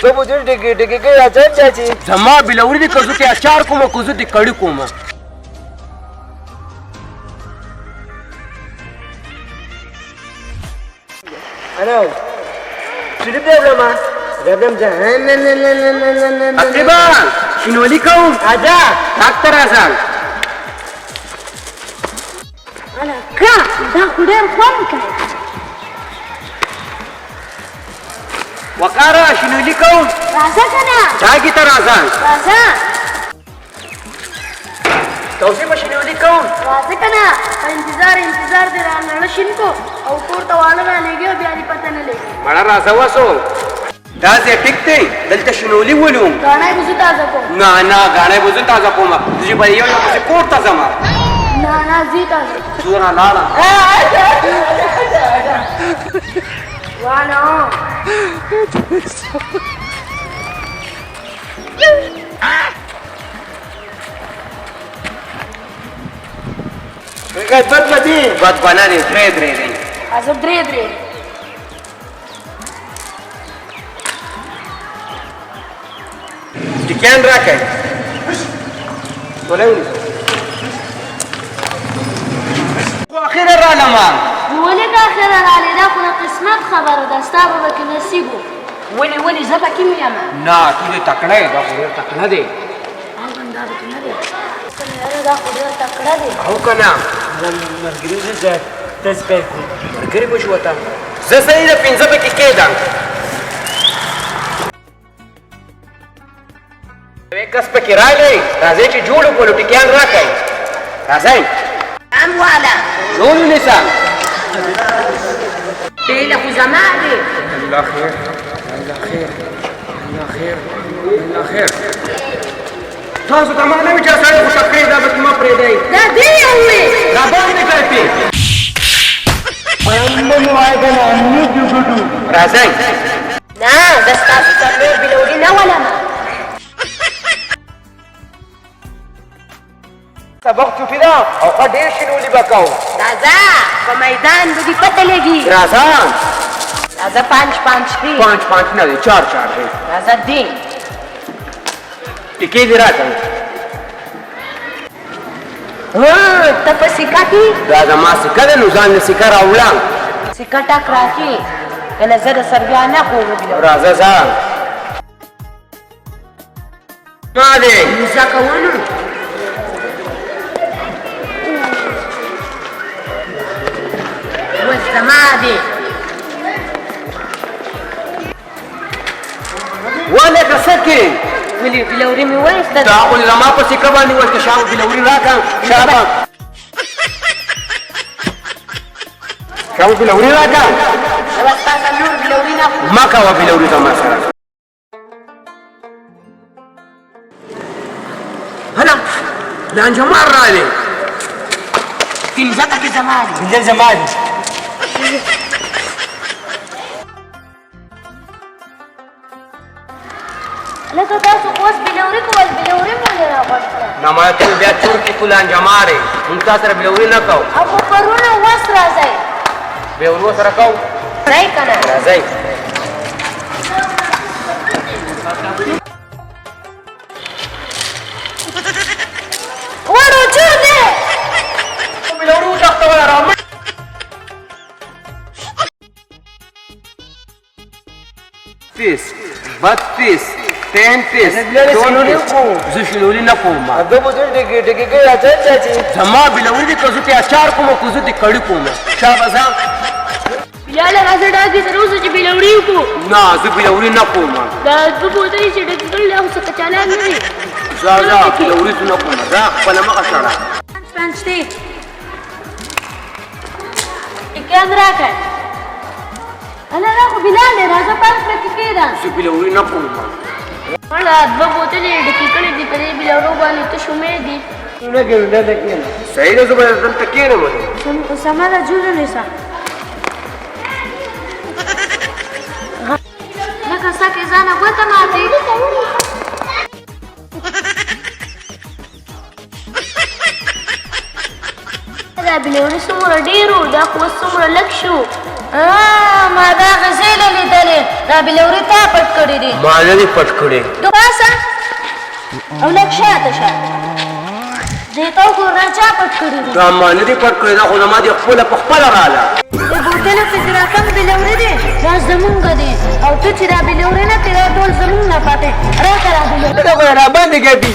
دوه بوتلې ډکې ډکې کوي اچار چاچي. زما بلوري دي که زه ترې اچار کوم که زه ترې کړي کوم. الو شریف دی وړم ربم ځه نه نه نه نه نه نه نه. تقریبا شینولي کوم. راځه. ډاکټر راځه. هلکه دا خو ډېر خوند کوي. وقاره شینولي کوم. راځه که نه؟ ډاګي ته راځه. راځه. توصیف شینولي کوم. راځه که نه؟ په انتظار انتظار دې رانړه شین کو او کور ته واړه رالېږي او بیا دې پته نه لګي. مړه راځه وسو. دا ځای ټیک دی، دلته شینولي ولو. ګاڼی به زه تازه کوم. نه نه، ګاڼی به زه تازه کوم، زه به یو یو پسې کور ته ځم. نه نه، زه تازه کوم. زه لاړم. وانه بد بدی بد بنا دی، درې درې دی. زه درې درې. ټیکیان راکړئ. ولې ونیسه؟ خو اخره رالم. ولې که اخره رالې؟ دا خو د قسمت خبره ده، ستا به پکې نصیب و. ولې ولې زه پکې یم؟ نه، ته دې تکړه یې، دا خو ډېر تکړه دی. دا پکې نه دی. یاره دا خو ډېر تکړه دی. او که نه؟ ملګري زه تاسو به کوم. ملګري به شو ته. زه صحیح ده، پنځه پکې کېږدم. یوې کس پکې راغی، راځئ چې جوړ وکړو، ټیکیان راکړئ. راځئ. هم واله. جوړ ونیسه. بیله خو زما دی. الله خیر، الله خیر، الله خیر، الله خیر. تاسو ته ما نه وي چې سړی خو تکړه دا به ما پرېږدئ. دا دی یو وی. را باندې کړی پې. راځئ. نه، زه ستاسو څلور بلوري نه ولم. سبق چوټي ده او ښه ډېر شینولي به کوو. راځه، په میدان به دې پته لګي. راځه. راځه، پنج پنج دی. پنج پنج نه دی، چار چار دی. راځه دی. ټیکې دې راکړه. ته په سکه کې؟ دا زما سکه ده، نو ځان له سکه راوړم. سکه ټک راکې، که نه زه د سربیا نه کوم. راځه ځه. ما دی. زه کوم. اوس زما دی. ولې که څه کې؟ ولې بلوري مې وایسته؟ دا خو زما په سکه باندې وایسته. شابه بلوري راکړه، شابه. شابه بلوري راکړه. زه به ستا څلور بلوري نه خورم. مه کوه بلوري زما سره. هله لانجمار راغلی. پنځه پکې زما دي. پنځه زما دي. لکه تاسو خو اوس بلوري کول، بلوري مو ولې راغوښته؟ نه، ما ته بیا چور کې تو لانجمار یې، موږ تا سره بلوري نه کوو. او خو پرونه اوس راځئ. بیا ورو سره کوو. راځئ که نه؟ راځئ. وړو چور دی. بلوري وتښتوله رامه. 30، 32، 33، زه شینولي نه کوم. دوه بوتلې ډکې ډکې کوي اچار چاچي. زما بلوري دي که زه ترې اچار کوم که زه ترې کړي کوم. شابه ځه. بلاله راځه ډاګې ته روزه چې بلوري وکړو. نه، زه بلوري نه کوم. دا دوه بوتلې چې ډکې کړل، دا خو څه کچالان نه دي. ځه ځه، بلوري زه نه کوم. ځه خپله مخه شړه. پنج پنج دی. ټیکیان راکړه. هله دا خو بلال دی، راځه پنج پکې کښېږده. زه بلوري نه کوم. مړه دوه بوتلې یې ډکې کړې دي، په دې بلورو باندې تش امید دي. نه کښېنم، دلته کښېنم. صحیح ده، زه به دلته کښېنم. سمه ده، جوړ ونیسه. لکه سکې ځانه ګوته ماتې. دا بلوري څومره ډېر و، دا خو اوس څومره لږ شو. ما دا غزېله لیدلې. دا بلوري تا پټ کړي دي. ما نه دي پټ کړي. پاسه او لږ شاته شه، دې ته وګوره، دا چا پټ کړي دي؟ دا ما نه دي پټ کړي، دا خو زما دې خپله په خپله راله. د بوتلو کې چې دا کوم بلوري دي دا زمونږ دي، او ته چې دا بلوري نه کړې دا ټول زمونږ نه پاتې. راکړه دا بلوري. دا خو را باندې ګټي.